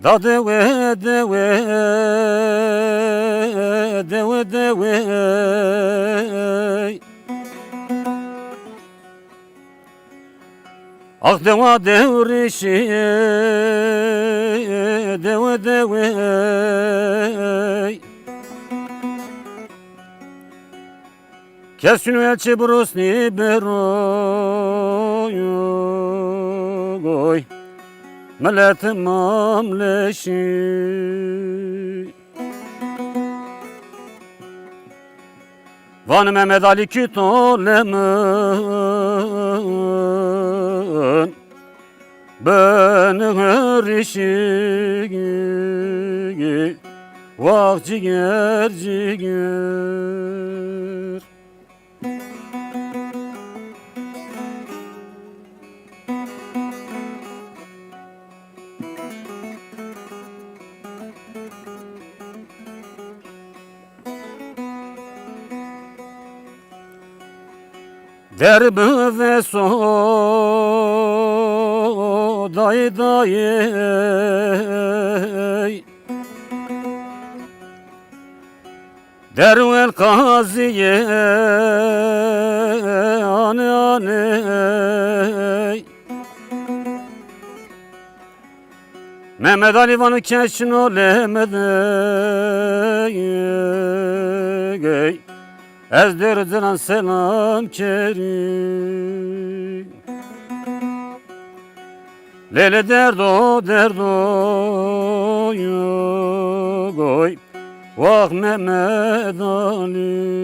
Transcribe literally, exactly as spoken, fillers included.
Da dewe, dewe, dewe, dewe. Ax dewa dewrişî, dewe, dewe. Kes çin el çi burusnî beroy, goy, milet mamleşî. Vanî Mehmed Alî kî tole min, beni rişî, wax ciger ciger. Der biveso dayê dayê. Derwel qazîye ane ane. Mehmed Alî vano kes çin o lê mi de, ez dêr ciran selam kerî. Lê lê derdo derdo goy, wax Mehmed Alî.